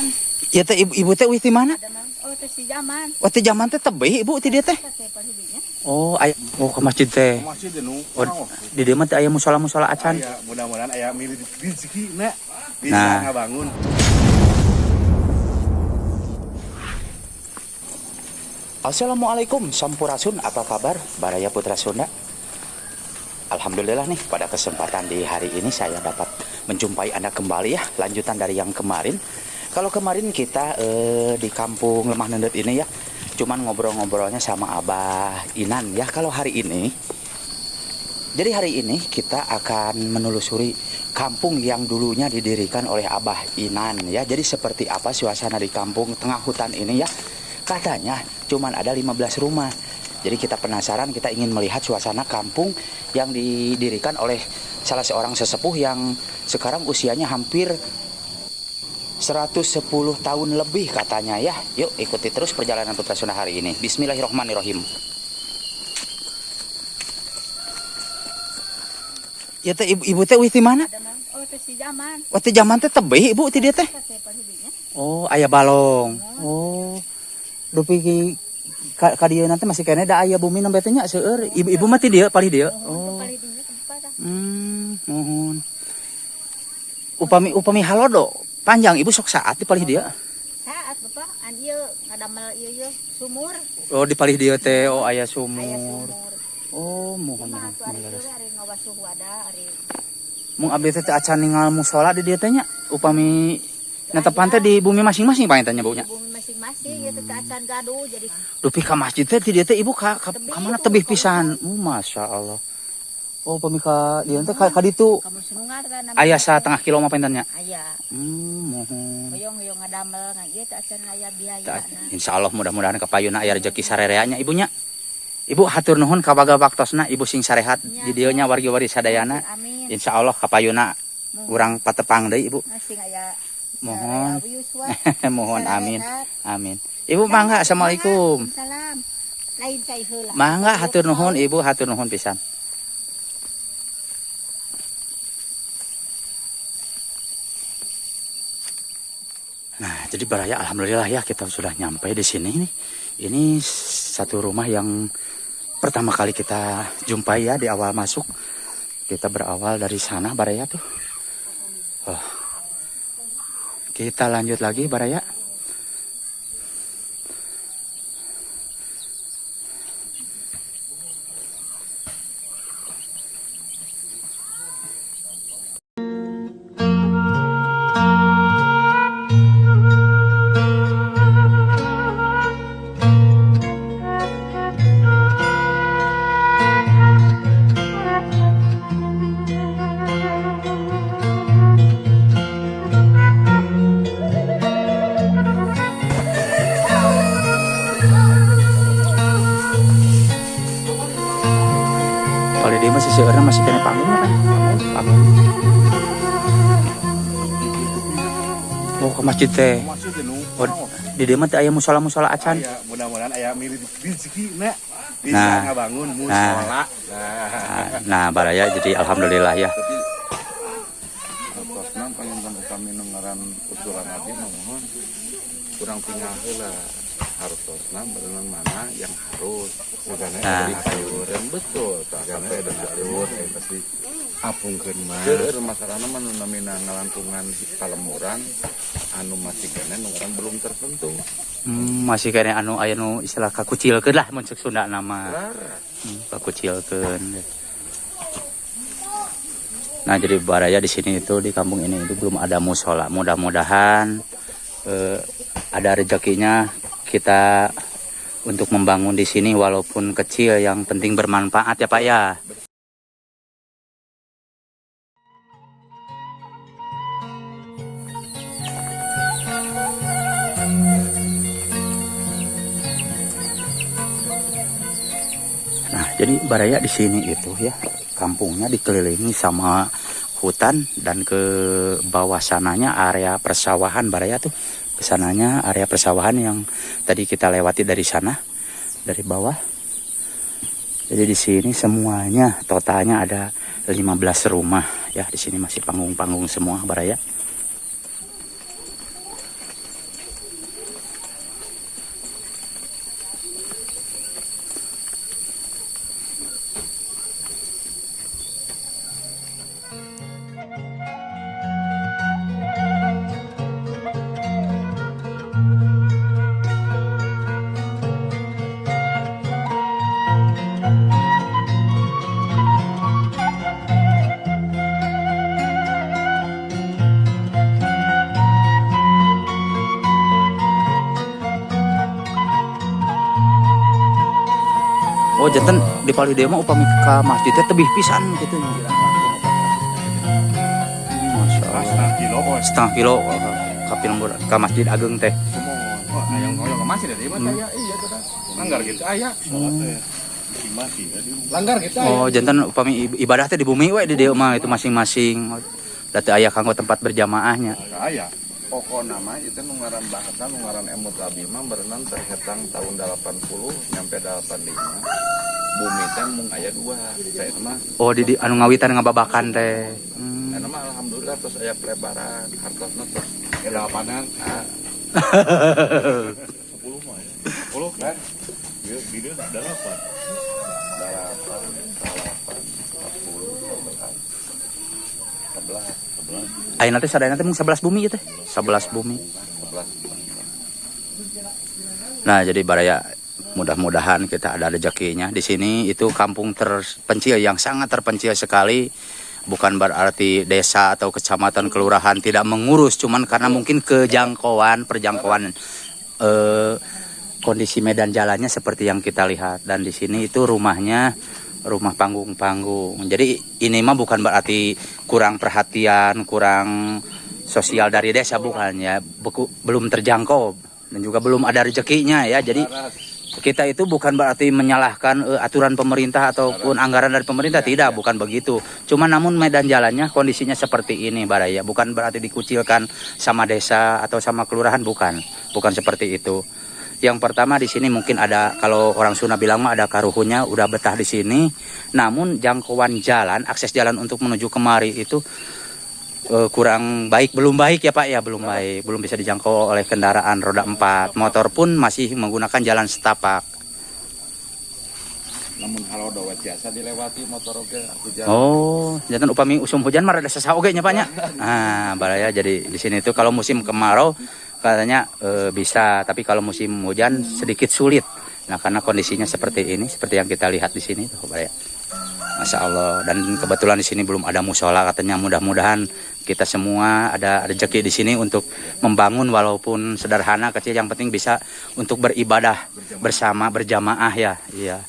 Zaman. Ieu teh ibu, ibu teh uih ti mana? Oh, teh si zaman. Oh, teh zaman teh tebih ibu ti dieu teh. Teh palidinya. Oh, aya oh ke masjid teh. Masjid nu. Oh, di dieu mah teh aya musola-musola acan. Aya, mudah-mudahan aya milik rezeki na bisa Nah. ngabangun. Assalamualaikum Sampurasun, apa kabar Baraya Putra Sunda? Alhamdulillah nih, pada kesempatan di hari ini saya dapat menjumpai Anda kembali ya, lanjutan dari yang kemarin. Kalau kemarin kita di kampung Lemah Neundeut ini ya, cuman ngobrol-ngobrolnya sama Abah Inan ya. Kalau hari ini, jadi hari ini kita akan menelusuri kampung yang dulunya didirikan oleh Abah Inan ya. Jadi seperti apa suasana di kampung tengah hutan ini ya? Katanya cuman ada 15 rumah. Jadi kita penasaran, kita ingin melihat suasana kampung yang didirikan oleh salah seorang sesepuh yang sekarang usianya hampir 110 tahun lebih katanya ya. Yuk ikuti terus perjalanan Putra Sunda hari ini. Bismillahirrohmanirrohim. Ya teh ibu, ibu teh uih ti mana? Oh, teh si zaman. Oh, teh zaman teh tebih ibu ti dieu teh. Teh palidinya. Oh, aya balong. Oh. Dupi ki ka, ka dieu nanti masih kene da aya bumi nembe teh nya seueur. Ibu, ibu mah ti dieu palih dieu. Oh, Oh. palidinya tempat. Muhun. Upami upami halodo panjang ibu sok saat di palih dieu. Saat Bapak, an ieu ngadamel ieu ieu sumur. Oh, di palih dieu teh oh aya Aya sumur. sumur. Oh, muhun Mah muhun. atuh ari Muhun ieu leres. we, ari ngawasuh wadah ari Mung abdi teh teu acan ningal musola di dieu teh nya. Upami netepan teh di bumi masing-masing panginten nya Bu nya. di bumi masing-masing ieu teh teu acan gaduh jadi Dupi ka masjid teh di dieu teh ibu ka ka, Tebih, ka mana Bu. tebih pisan. Masya Allah. Oh, upami ka dieu teh ka, ka ditu kamu sunungar kan aya satengah kilo mah panginten nya. Aya. Muhun. Hoyong hoyong ngadamel ngan ieu teu acan aya biaya. Ta- Insya Allah mudah-mudahan kapayuna aya rezeki sarereanya ibunya. Ibu hatur nuhun kabaga waktosna ibu sing sarehat di dieu nya wargi-wargi sadayana. Amin. Insya Allah kapayuna urang patepang deui ibu. Masing aya Mohon. sararea yuswa. Mohon amin. Sarehat. Amin. Ibu mangga assalamualaikum. Salam. Lain cai heula. Mangga hatur nuhun ibu hatur nuhun pisan. Nah, jadi baraya alhamdulillah ya kita sudah nyampe di sini nih. Ini satu rumah yang pertama kali kita jumpai ya di awal masuk. Kita berawal dari sana baraya tuh. Oh. Kita lanjut lagi baraya. Kalau dia masih sekarang masih kena panggung kan? Panggung. Oh, ke masjid teh. Masjid nu. Oh, di dieu mah teh aya musola-musola acan. Aya, mudah-mudahan aya milik rezeki na bisa Nah. ngabangun musola. Nah. Nah, baraya jadi alhamdulillah ya. Tapi atosna panginten upami nu ngaran usulan abdi mah mohon kurang tinggal heula hartosna berenang mana yang harus Magana Nah. di payureun betul tah sampai dan betul pasti apungkeun mah. Seueur masalahna mah nu namina ngalangkungan palemuran anu masih keneh nu ngaran belum tersentuh. Masih kena anu aya nu istilah kakucilkeun lah mun cek Sunda nama. Kakucilkeun. Nah, jadi baraya di sini itu di kampung ini itu belum ada musola. Mudah-mudahan ada rezekinya kita untuk membangun di sini walaupun kecil yang penting bermanfaat ya Pak ya. Nah, jadi baraya di sini itu ya, kampungnya dikelilingi sama hutan dan ke bawah sananya area persawahan baraya tuh. Kesananya area persawahan yang tadi kita lewati dari sana, dari bawah. Jadi di sini semuanya totalnya ada 15 rumah ya. Di sini masih panggung-panggung semua baraya. Oh, janten di palih dieu mah upami ka masjid teh tebih pisan gitu. Masya Allah. Setengah kilo oh. Setengah kilo ka Pilembur ka Masjid Agung teh. Wah, hayang hoyong ke masjid dari mana ya? Iya tuh. Langgar gitu aya. Sholat teh masing-masing ya di rumah. Langgar gitu aya. Oh, janten upami ibadah teh di bumi we di dieu mah itu masing-masing. Da teu aya kanggo tempat berjamaahnya. Aya. Pokokna mah itu nu ngaran bahasa nu ngaran emut abi mah berenang terhetang tahun 80 nyampe 85. Bumi teh mung aya dua. Saya mah Oh, di anu ngawitan ngababakan teh. Eta mah alhamdulillah terus aya pelebaran hartosna terus Ya delapanan. ah, 10 mah ya. 10 kan? Di di dieu delapan. 8, 8, 10, 11, 11, Ayeuna teh sadayana teh mung 11 bumi ieu teh. 11 bumi. 11. Nah, jadi baraya mudah-mudahan kita ada rezekinya. Di sini itu kampung terpencil yang sangat terpencil sekali. Bukan berarti desa atau kecamatan kelurahan tidak mengurus, cuman karena mungkin kejangkauan, perjangkauan kondisi medan jalannya seperti yang kita lihat. Dan di sini itu rumahnya rumah panggung-panggung. Jadi ini mah bukan berarti kurang perhatian, kurang sosial dari desa, bukan ya. Belum terjangkau dan juga belum ada rezekinya ya. Jadi kita itu bukan berarti menyalahkan aturan pemerintah ataupun anggaran dari pemerintah, tidak, bukan begitu. Cuma namun medan jalannya kondisinya seperti ini baraya, bukan berarti dikucilkan sama desa atau sama kelurahan, bukan. Bukan seperti itu. Yang pertama di sini mungkin ada, kalau orang Sunda bilang mah ada karuhunya, udah betah di sini. Namun jangkauan jalan, akses jalan untuk menuju kemari itu kurang baik, belum baik ya Pak ya, belum baik, belum bisa dijangkau oleh kendaraan roda 4. Motor pun masih menggunakan jalan setapak. Namun halodo we tiasa dilewati motor oge hujan. Oh, jantan upami usum hujan mah rada sesah oge nya Pak nya. Ah, baraya jadi di sini itu kalau musim kemarau katanya bisa, tapi kalau musim hujan sedikit sulit. Nah, karena kondisinya seperti ini, seperti yang kita lihat di sini tuh baraya. Masya Allah, dan kebetulan di sini belum ada musola katanya. Mudah-mudahan kita semua ada rezeki di sini untuk membangun walaupun sederhana kecil, yang penting bisa untuk beribadah bersama berjamaah ya. Iya.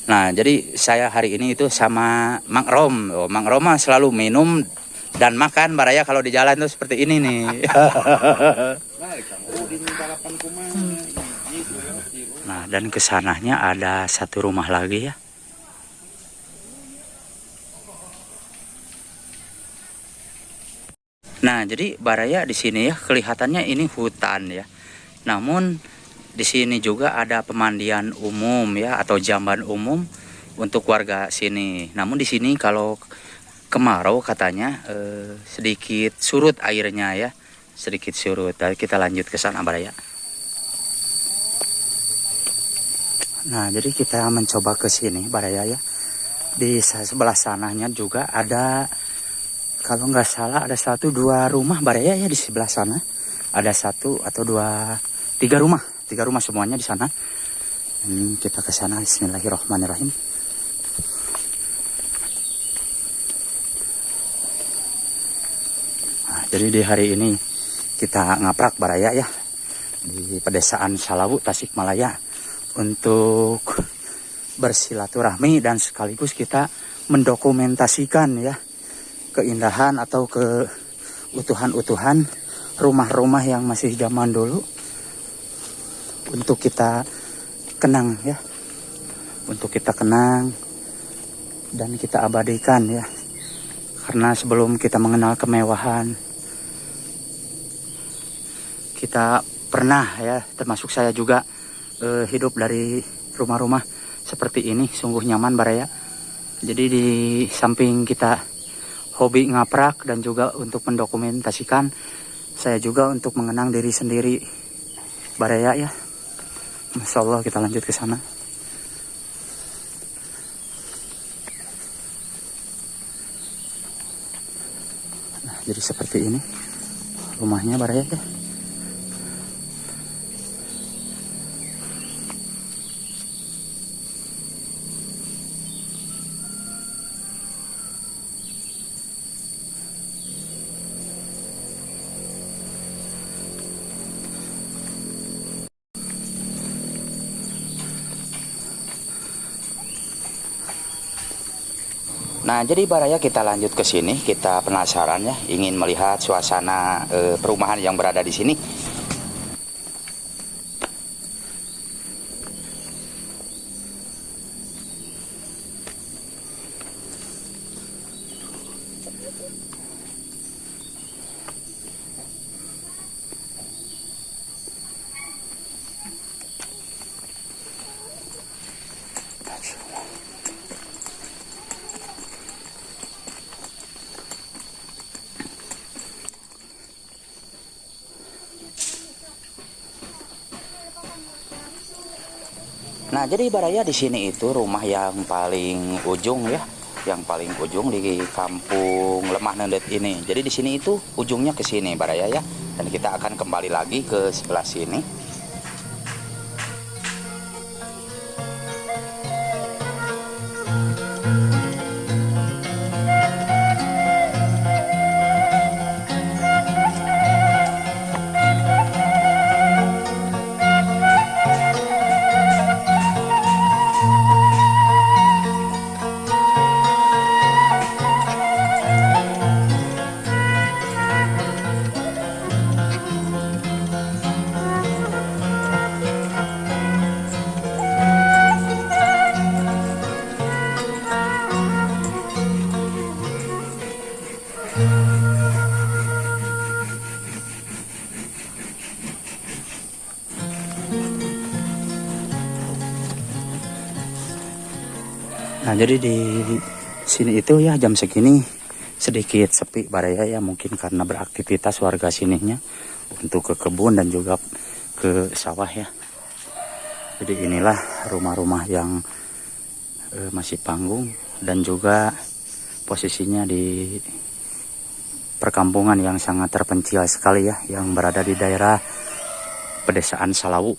Nah, jadi saya hari ini itu sama Mang Rom. Oh, Mang Rom mah selalu minum dan makan baraya kalau di jalan tuh seperti ini nih. Nah, dan kesananya ada satu rumah lagi ya. Nah, jadi baraya di sini ya kelihatannya ini hutan ya. Namun di sini juga ada pemandian umum ya atau jamban umum untuk warga sini. Namun di sini kalau kemarau katanya sedikit surut airnya ya, sedikit surut. Lalu kita lanjut ke sana baraya. Nah, jadi kita mencoba ke sini baraya ya. Di sebelah sananya juga ada, kalau nggak salah ada 1-2 rumah baraya ya di sebelah sana. Ada 1 atau 2, 3 rumah. 3 rumah semuanya di sana. Ini kita ke sana. Bismillahirrahmanirrahim. Nah, jadi di hari ini kita ngaprak baraya ya di pedesaan Salawu, Tasikmalaya untuk bersilaturahmi dan sekaligus kita mendokumentasikan ya keindahan atau keutuhan-utuhan rumah-rumah yang masih zaman dulu untuk kita kenang ya, untuk kita kenang dan kita abadikan ya, karena sebelum kita mengenal kemewahan kita pernah ya, termasuk saya juga hidup dari rumah-rumah seperti ini, sungguh nyaman baraya. Jadi di samping kita hobi ngaprak dan juga untuk mendokumentasikan, saya juga untuk mengenang diri sendiri baraya ya. Masya Allah, kita lanjut ke sana. Nah, jadi seperti ini rumahnya baraya ya. Nah, jadi Baraya kita lanjut ke sini, kita penasaran ya, ingin melihat suasana perumahan yang berada di sini. Nah, jadi Baraya di sini itu rumah yang paling ujung ya, yang paling ujung di kampung Lemah Neundeut ini. Jadi di sini itu ujungnya ke sini Baraya ya, dan kita akan kembali lagi ke sebelah sini. Nah, jadi di sini itu ya jam segini sedikit sepi Baraya ya, mungkin karena beraktivitas warga sininya untuk ke kebun dan juga ke sawah ya. Jadi inilah rumah-rumah yang masih panggung dan juga posisinya di perkampungan yang sangat terpencil sekali ya, yang berada di daerah pedesaan Salawu,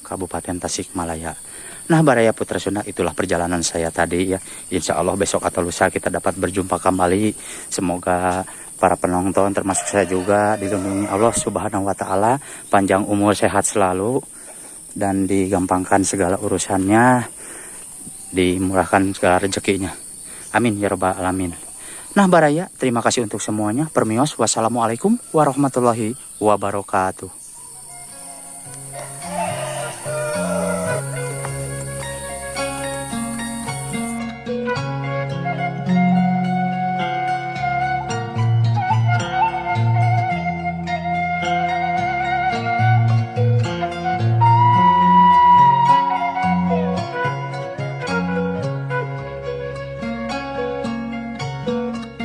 Kabupaten Tasikmalaya. Nah, Baraya Putra Sunda, itulah perjalanan saya tadi ya. Insya Allah besok atau lusa kita dapat berjumpa kembali. Semoga para penonton termasuk saya juga dilindungi Allah Subhanahu wa Ta'ala, panjang umur, sehat selalu, dan digampangkan segala urusannya, dimurahkan segala rezekinya. Amin ya robbal alamin. Nah, Baraya, terima kasih untuk semuanya. Permios, wassalamualaikum warahmatullahi wabarakatuh.